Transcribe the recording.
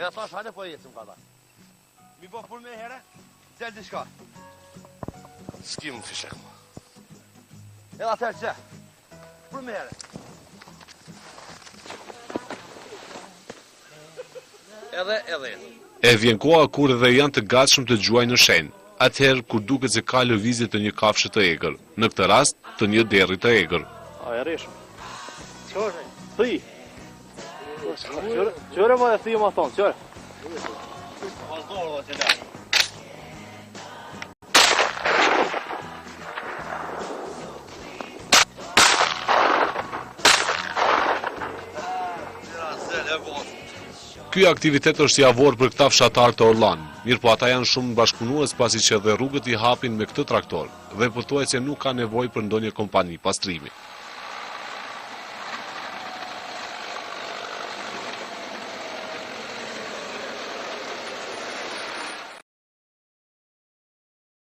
Edhe thash hajde po ecim ka dal. Mi bo për me here, del diçka. S'kim fishek më. Edhe atëherë që, për me here. Edhe, edhe, edhe. E vjen koha kur edhe janë të gatshëm të gjuajnë në shenjë, atëherë kur duket se ka lëvizje të një kafshe të egër, në këtë rast, të një derri të egër. A e rreshëm. Qore. Thi. Qore, qore më e thi më thonë, qore. Pas dorë dhe që lërë. Ky aktivitet është javor për këta fshatarë të Orllan, mirëpo ata janë shumë bashkëpunues pasi që dhe rrugët i hapin me këtë traktor dhe pothuajse nuk ka nevojë për ndonjë kompani pastrimi.